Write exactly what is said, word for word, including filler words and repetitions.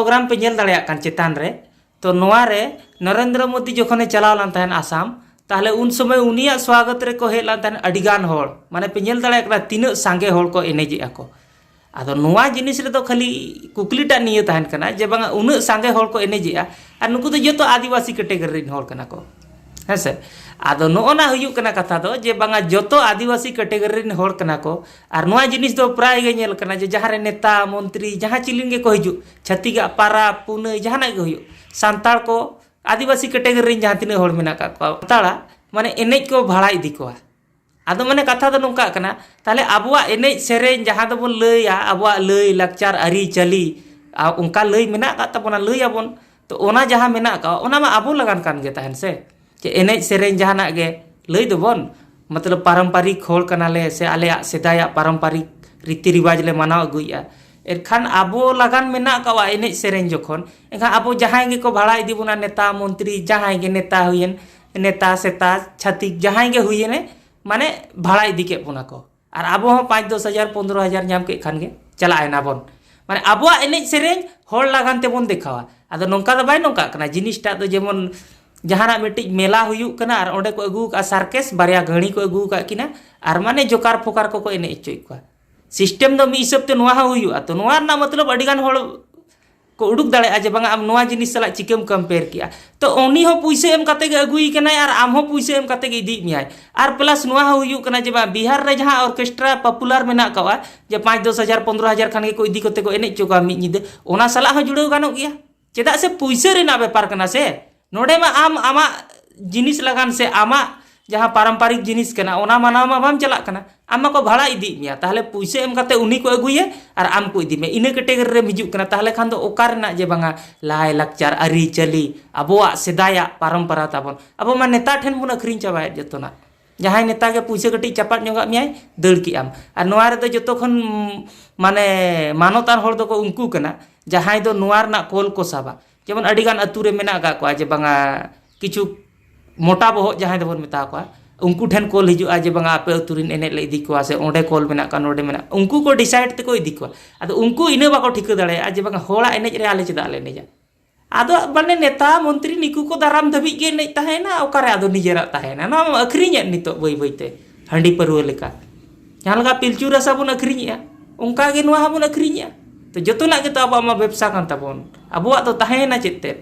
Programme ᱯᱮ ᱧᱮᱞ ᱫᱟᱲᱮᱭᱟᱜ ᱠᱟᱱ ᱪᱮᱛᱟᱱ ᱨᱮ, ᱛᱚ ᱱᱚᱣᱟ ᱨᱮ ᱱᱚᱨᱮᱱᱫᱨᱚ ᱢᱳᱫᱤ ᱡᱚᱠᱷᱚᱱᱮ ᱪᱟᱞᱟᱣ ᱞᱮᱱ ᱛᱟᱦᱮᱸᱫ ᱟᱥᱟᱢ, ᱛᱟᱦᱞᱮ ᱩᱱ ᱥᱚᱢᱚᱭ ᱩᱱᱤᱭᱟᱜ ᱥᱣᱟᱜᱚᱛ ᱨᱮᱠᱚ ᱦᱮᱡ ᱞᱮᱱ ᱛᱟᱦᱮᱸᱫ ᱟᱹᱰᱤ ᱜᱟᱱ ᱦᱚᱲ, ᱢᱟᱱᱮ ᱯᱮ ᱧᱮᱞ ᱫᱟᱲᱮᱭᱟᱜ ᱠᱟᱱᱟ ᱛᱤᱱᱟᱹᱜ ᱥᱟᱸᱜᱮ ᱦᱚᱲ ᱠᱚ ᱮᱱᱮᱡᱮᱜᱼᱟ ᱠᱚ᱾ ᱟᱫᱚ ᱱᱚᱣᱟ ᱡᱤᱱᱤᱥ ᱨᱮᱫᱚ ᱠᱷᱟᱹᱞᱤ ᱠᱩᱠᱞᱤᱴᱟᱜ ᱱᱤᱭᱟᱹ ᱛᱟᱦᱮᱱ ᱠᱟᱱᱟ ᱡᱮ ᱵᱟᱝᱟ ᱩᱱᱟᱹᱜ ᱥᱟᱸᱜᱮ ᱦᱚᱲ ᱠᱚ ᱮᱱᱮᱡᱮᱜᱼᱟ, ᱟᱨ ᱱᱩᱠᱩ ᱫᱚ ᱡᱚᱛᱚ ᱟᱹᱫᱤᱵᱟᱹᱥᱤ ᱠᱮᱴᱮᱜᱚᱨᱤ ᱨᱮᱱ ᱦᱚᱲ ᱠᱟᱱᱟ ᱠᱚ, ᱦᱮᱸ ᱥᱮ? ᱟᱫᱚ ᱱᱚᱜᱼᱚ ᱱᱟ ᱦᱩᱭᱩᱜ ᱠᱟᱱᱟ ᱠᱟᱛᱷᱟ ᱫᱚ ᱡᱮ ᱵᱟᱝᱟ ᱡᱚᱛᱚ ᱟᱹᱫᱤᱵᱟᱹᱥᱤ ᱠᱮᱴᱮᱜᱚᱨᱤ ᱨᱮᱱ ᱦᱚᱲ ᱠᱟᱱᱟ ᱠᱚ, ᱟᱨ ᱱᱚᱣᱟ ᱡᱤᱱᱤᱥ ᱫᱚ ᱯᱨᱟᱭ ᱜᱮ ᱧᱮᱞ ᱠᱟᱱᱟ ᱡᱮ ᱡᱟᱦᱟᱸ ᱨᱮ ᱱᱮᱛᱟ, ᱢᱚᱱᱛᱨᱤ, ᱡᱟᱦᱟᱸ ᱪᱤᱞᱤᱱ ᱜᱮᱠᱚ ᱦᱤᱡᱩᱜ, ᱪᱷᱟᱹᱛᱤᱠᱟᱜ ᱯᱟᱨᱟᱵᱽ, ᱯᱩᱱᱟᱹᱭ, ᱡᱟᱦᱟᱱᱟᱜ ᱜᱮ ᱦᱩᱭᱩᱜ, ᱥᱟᱱᱛᱟᱲ ᱠᱚ, ᱟᱹᱫᱤᱵᱟᱹᱥᱤ ᱠᱮᱴᱮᱜᱚᱨᱤ ᱨᱮᱱ ᱡᱟᱦᱟᱸ ᱛᱤᱱᱟᱹᱜ ᱦᱚᱲ ᱢᱮᱱᱟᱜ ᱟᱠᱟᱫ ᱠᱚᱣᱟ, ᱥᱟᱱᱛᱟᱲᱟᱜ ᱢᱟᱱᱮ ᱮᱱᱮᱡ ᱠᱚ ᱵᱷᱟᱲᱟ ᱤᱫᱤ ᱠᱚᱣᱟ᱾ ᱟᱫᱚ ᱢᱟᱱᱮ ᱠᱟᱛᱷᱟ ᱫᱚ ᱱᱚᱝᱠᱟᱜ ᱠᱟᱱᱟ, ᱛᱟᱦᱞᱮ ᱟᱵᱚᱣᱟᱜ ᱮᱱᱮᱡ ᱥᱮᱨᱮᱧ ᱡᱟᱦᱟᱸ ᱫᱚᱵᱚᱱ ᱞᱟᱹᱭᱟ, ᱟᱵᱚᱣᱟᱜ ᱞᱟᱹᱭ ᱞᱟᱠᱪᱟᱨ ᱟᱹᱨᱤᱪᱟᱹᱞᱤ, ᱟ, ᱚᱱᱠᱟ ᱞᱟᱹᱭ ᱢᱮᱱᱟᱜ ᱟᱠᱟᱫ ᱛᱟᱵᱚᱱᱟ, ᱞᱟᱹᱭ ᱟᱵᱚᱱ, ᱛᱚ ᱚᱱᱟ ᱡᱟᱦᱟᱸ ᱢᱮᱱᱟᱜ ᱟᱠᱟᱫ ᱚᱱᱟ ᱢᱟ ᱟᱵᱚ ᱞᱟᱜᱟᱱ ᱠᱟᱱ ᱜᱮ ᱛᱟᱦᱮᱱ ᱥᱮ, ᱪᱮ ᱮᱱᱮᱡ ᱥᱮᱨᱮᱧ ᱡᱟᱦᱟᱱᱟᱜ ᱜᱮ ᱞᱟᱹᱭ ᱫᱚᱵᱚᱱ, ᱢᱚᱛᱞᱚᱵ ᱯᱟᱨᱚᱢᱯᱟᱨᱤᱠ ᱦᱚᱲ ᱠᱟᱱᱟᱞᱮ ᱥᱮ ᱟᱞᱮᱭᱟᱜ ᱥᱮᱫᱟᱭᱟᱜ ᱯᱟᱨᱚᱢᱯᱟᱨᱤᱠ ᱨᱤᱛᱤ ᱨᱤᱣᱟᱡᱽ ᱞᱮ ᱢᱟᱱᱟᱣ ᱟᱹᱜᱩᱭᱮᱫᱼᱟ, ᱮᱱᱠᱷᱟᱱ ᱟᱵᱚ ᱞᱟᱜᱟᱱ ᱢᱮᱱᱟᱜ ᱟᱠᱟᱫᱼᱟ ᱮᱱᱮᱡ ᱥᱮᱨᱮᱧ ᱡᱚᱠᱷᱚᱱ, ᱮᱱᱠᱷᱟᱱ ᱟᱵᱚ ᱡᱟᱦᱟᱸᱭ ᱜᱮᱠᱚ ᱵᱷᱟᱲᱟ ᱤᱫᱤ ᱵᱚᱱᱟ, ᱱᱮᱛᱟ ᱢᱚᱱᱛᱨᱤ ᱡᱟᱦᱟᱸᱭ ᱜᱮ ᱱᱮᱛᱟ ᱦᱩᱭᱮᱱ, ᱱᱮᱛᱟ ᱥᱮᱛᱟ ᱪᱷᱟᱹᱛᱤᱠ ᱡᱟᱦᱟᱸᱭ ᱜᱮ ᱦᱩᱭᱮᱱᱮ, ᱢᱟᱱᱮ ᱵᱷᱟᱲᱟ ᱤᱫᱤ ᱠᱮᱫ ᱵᱚᱱᱟ ᱠᱚ᱾ ᱟᱨ ᱟᱵᱚ ᱦᱚᱸ ᱯᱟᱸᱪ ᱫᱚᱥ ᱦᱟᱡᱟᱨ ᱯᱚᱱᱫᱽᱨᱚ ᱦᱟᱡᱟᱨ ᱧᱟᱢ ᱠᱮᱫ ᱠᱷᱟᱱ ᱜᱮ ᱪᱟᱞᱟᱜ ᱮᱱᱟ ᱵᱚᱱ᱾ ᱢᱟᱱᱮ ᱟᱵᱚᱣᱟᱜ ᱮᱱᱮᱡ ᱥᱮᱨᱮᱧ ᱦᱚᱲ ᱞᱟᱜᱟᱱ ᱛᱮᱵᱚᱱ ᱫᱮᱠᱷᱟᱣᱟ᱾ ᱟᱫᱚ ᱱᱚᱝᱠᱟ ᱫᱚ ᱵᱟᱭ ᱱᱚᱝᱠᱟᱜ ᱠᱟᱱᱟ, ᱡᱤᱱᱤᱥᱴᱟᱜ ᱫᱚ ᱡᱮᱢᱚᱱ ᱡᱟᱦᱟᱱᱟᱜ ᱢᱤᱫᱴᱤᱡ ᱢᱮᱞᱟ ᱦᱩᱭᱩᱜ ᱠᱟᱱᱟ ᱟᱨ ᱚᱸᱰᱮ ᱠᱚ ᱟᱹᱜᱩ ᱟᱠᱟᱫᱼᱟ ᱥᱟᱨᱠᱮᱥ, ᱵᱟᱨᱭᱟ ᱜᱟᱹᱲᱤ ᱠᱚ ᱟᱹᱜᱩ ᱟᱠᱟᱫ ᱠᱤᱱᱟ ᱟᱨ ᱢᱟᱱᱮ ᱡᱚᱠᱟᱨ ᱯᱷᱚᱠᱟᱨ ᱠᱚᱠᱚ ᱮᱱᱮᱡ ᱦᱚᱪᱚᱭᱮᱫ ᱠᱚᱣᱟ᱾ ᱥᱤᱥᱴᱮᱢ ᱫᱚ ᱢᱤᱫ ᱦᱤᱥᱟᱹᱵ ᱛᱮ ᱱᱚᱣᱟ ᱦᱚᱸ ᱦᱩᱭᱩᱜᱼᱟ᱾ ᱛᱚ ᱱᱚᱣᱟ ᱨᱮᱱᱟᱜ ᱢᱚᱛᱞᱚᱵ ᱟᱹᱰᱤ ᱜᱟᱱ ᱦᱚᱲ ᱠᱚ ᱩᱰᱩᱠ ᱫᱟᱲᱮᱭᱟᱜᱼᱟ ᱡᱮ ᱵᱟᱝᱟ ᱟᱢ ᱱᱚᱣᱟ ᱡᱤᱱᱤᱥ ᱥᱟᱞᱟᱜ ᱪᱤᱠᱟᱹᱢ ᱠᱚᱢᱯᱮᱭᱟᱨ ᱠᱮᱜᱼᱟ᱾ ᱛᱚ ᱩᱱᱤ ᱦᱚᱸ ᱯᱩᱭᱥᱟᱹ ᱮᱢ ᱠᱟᱛᱮ ᱜᱮ ᱟᱹᱜᱩᱭᱮ ᱠᱟᱱᱟᱭ ᱟᱨ ᱟᱢ ᱦᱚᱸ ᱯᱩᱭᱥᱟᱹ ᱮᱢ ᱠᱟᱛᱮ ᱜᱮ ᱤᱫᱤᱭᱮᱫ ᱢᱮᱭᱟᱭ᱾ ᱟᱨ ᱯᱞᱟᱥ ᱱᱚᱣᱟ ᱦᱚᱸ ᱦᱩᱭᱩᱜ ᱠᱟᱱᱟ ᱡᱮ ᱵᱟᱝ ᱵᱤᱦᱟᱨ ᱨᱮ ᱡᱟᱦᱟᱸ ᱚᱨᱠᱮᱥᱴᱨᱟ ᱯᱚᱯᱩᱞᱟᱨ ᱢᱮᱱᱟᱜ ᱟᱠᱟᱫᱼᱟ ᱡᱮ ᱯᱟᱸᱪ ᱫᱚᱥ ᱦᱟᱡᱟᱨ ᱯᱚᱱᱫᱽᱨᱚ ᱦᱟᱡᱟᱨ ᱠᱷᱟᱱ ᱜᱮᱠᱚ ᱤᱫᱤ ᱠᱚᱛᱮ ᱠᱚ ᱮᱱᱮᱡ ᱦᱚᱪᱚ ᱠᱚᱣᱟ ᱢᱤᱫ ᱧᱤᱫᱟᱹ, ᱚᱱᱟ ᱥᱟᱞᱟᱜ ᱦᱚᱸ ᱡᱩᱲᱟᱹᱣ ᱜᱟᱱᱚᱜ ᱜᱮᱭᱟ᱾ ᱪᱮᱫᱟᱜ ᱥᱮ ᱯᱩᱭᱥᱟᱹ ᱨᱮᱱᱟᱜ ᱵᱮᱯᱟᱨ ᱠᱟᱱᱟ ᱥᱮ᱾ ᱱᱚᱰᱮ ᱢᱟ ᱟᱢ ᱟᱢᱟᱜ ᱡᱤᱱᱤᱥ ᱞᱟᱜᱟᱱ ᱥᱮ ᱟᱢᱟᱜ ᱡᱟᱦᱟᱸ ᱯᱟᱨᱚᱢᱯᱟᱨᱤᱠ ᱡᱤᱱᱤᱥ ᱠᱟᱱᱟ ᱚᱱᱟ ᱢᱟᱱᱟᱣ ᱢᱟ ᱵᱟᱢ ᱪᱟᱞᱟᱜ ᱠᱟᱱᱟ, ᱟᱢ ᱢᱟᱠᱚ ᱵᱷᱟᱲᱟ ᱤᱫᱤᱭᱮᱫ ᱢᱮᱭᱟ, ᱛᱟᱦᱚᱞᱮ ᱯᱩᱭᱥᱟᱹ ᱮᱢ ᱠᱟᱛᱮ ᱩᱱᱤ ᱠᱚ ᱟᱹᱜᱩᱭᱟ ᱟᱨ ᱟᱢ ᱠᱚ ᱤᱫᱤ ᱢᱮᱭᱟ, ᱤᱱᱟᱹ ᱠᱮᱴᱮᱜᱚᱨᱤ ᱨᱮᱢ ᱦᱤᱡᱩᱜ ᱠᱟᱱᱟ᱾ ᱛᱟᱦᱚᱞᱮ ᱠᱷᱟᱱ ᱫᱚ ᱚᱠᱟ ᱨᱮᱱᱟᱜ ᱡᱮ ᱵᱟᱝᱟ ᱞᱟᱭ ᱞᱟᱠᱪᱟᱨ ᱟᱹᱨᱤᱪᱟᱹᱞᱤ ᱟᱵᱚᱣᱟᱜ ᱥᱮᱫᱟᱭᱟᱜ ᱯᱟᱨᱚᱢᱯᱚᱨᱟ ᱛᱟᱵᱚᱱ, ᱟᱵᱚ ᱢᱟ ᱱᱮᱛᱟ ᱴᱷᱮᱱ ᱵᱚᱱ ᱟᱹᱠᱷᱨᱤᱧ ᱪᱟᱵᱟᱭᱮᱫ ᱡᱚᱛᱚᱱᱟᱜ᱾ ᱡᱟᱦᱟᱸᱭ ᱱᱮᱛᱟ ᱜᱮ ᱯᱩᱭᱥᱟᱹ ᱠᱟᱹᱴᱤᱡ ᱪᱟᱯᱟᱫ ᱧᱚᱜᱟᱜ ᱢᱮᱭᱟᱭ, ᱫᱟᱹᱲ ᱠᱮᱜ ᱟᱢ᱾ ᱟᱨ ᱱᱚᱣᱟ ᱨᱮᱫᱚ ᱡᱚᱛᱚ ᱠᱷᱚᱱ ᱢᱟᱱᱮ ᱢᱟᱱᱚᱛᱟᱱ ᱦᱚᱲ ᱫᱚᱠᱚ ᱩᱱᱠᱩ ᱠᱟᱱᱟ ᱡᱟᱦᱟᱸᱭ ᱫᱚ ᱱᱚᱣᱟ ᱨᱮᱱᱟᱜ ᱠᱚᱞ ᱠᱚ ᱥᱟᱵᱟ᱾ ᱡᱮᱢᱚᱱ ᱟᱹᱰᱤᱜᱟᱱ ᱟᱹᱛᱩ ᱨᱮ ᱢᱮᱱᱟᱜ ᱟᱠᱟᱫ ᱠᱚᱣᱟ ᱡᱮ ᱵᱟᱝᱟ ᱠᱤᱪᱷᱩ ᱢᱚᱴᱟ ᱵᱚᱦᱚᱜ ᱡᱟᱦᱟᱸᱭ ᱫᱚᱵᱚᱱ ᱢᱮᱛᱟ ᱠᱚᱣᱟ, ᱩᱱᱠᱩ ᱴᱷᱮᱱ ᱠᱚᱞ ᱦᱤᱡᱩᱜᱼᱟ ᱡᱮ ᱵᱟᱝᱟ ᱟᱯᱮ ᱟᱹᱛᱩ ᱨᱮᱱ ᱮᱱᱮᱡ ᱞᱮ ᱤᱫᱤ ᱠᱚᱣᱟ ᱥᱮ ᱚᱸᱰᱮ ᱠᱚᱞ ᱢᱮᱱᱟᱜ ᱠᱚᱣᱟ, ᱱᱚᱰᱮ ᱢᱮᱱᱟᱜ, ᱩᱱᱠᱩ ᱠᱚ ᱰᱤᱥᱟᱭᱤᱰ ᱛᱮᱠᱚ ᱤᱫᱤ ᱠᱚᱣᱟ᱾ ᱟᱫᱚ ᱩᱱᱠᱩ ᱤᱱᱟᱹ ᱵᱟᱠᱚ ᱴᱷᱤᱠᱟᱹ ᱫᱟᱲᱮᱭᱟᱜᱼᱟ ᱡᱮ ᱵᱟᱝᱟ ᱦᱚᱲᱟᱜ ᱮᱱᱮᱡ ᱨᱮ ᱟᱞᱮ ᱪᱮᱫᱟᱜ ᱞᱮ ᱮᱱᱮᱡᱟ᱾ ᱟᱫᱚ ᱢᱟᱱᱮ ᱱᱮᱛᱟ ᱢᱚᱱᱛᱨᱤ ᱱᱤᱠᱩ ᱠᱚ ᱫᱟᱨᱟᱢ ᱫᱷᱟᱹᱵᱤᱡ ᱜᱮ ᱮᱱᱮᱡ ᱛᱟᱦᱮᱸᱭᱮᱱᱟ, ᱚᱠᱟᱨᱮ ᱟᱫᱚ ᱱᱤᱡᱮᱨᱟᱜ ᱛᱟᱦᱮᱸᱭᱮᱱᱟ? ᱱᱚᱣᱟ ᱢᱟ ᱟᱹᱠᱷᱨᱤᱧᱮᱫ ᱱᱤᱛᱚᱜ ᱵᱟᱹᱭ ᱵᱟᱹᱭᱛᱮ ᱦᱟᱺᱰᱤ ᱯᱟᱹᱨᱣᱟᱹ ᱞᱮᱠᱟ᱾ ᱡᱟᱦᱟᱸ ᱞᱮᱠᱟ ᱯᱤᱞᱪᱩ ᱨᱟᱥᱟ ᱵᱚᱱ ᱟᱹᱠᱷᱨᱤᱧᱮᱜᱼᱟ, ᱚᱱᱠᱟ ᱜᱮ ᱱᱚᱣᱟ ᱦᱚᱸᱵᱚᱱ ᱟᱹᱠᱷᱨᱤᱧᱮᱜᱼᱟ᱾ ᱛᱚ ᱡᱚᱛᱚᱱᱟᱜ ᱜᱮᱛᱚ ᱟᱵᱚᱣᱟᱜ ᱢᱟ ᱵᱮᱵᱽᱥᱟ ᱠᱟᱱ ᱛᱟᱵᱚᱱ, ᱟᱵᱚᱣᱟᱜ ᱫᱚ ᱛᱟᱦᱮᱸᱭᱮᱱᱟ ᱪᱮᱫ ᱛᱮᱫ?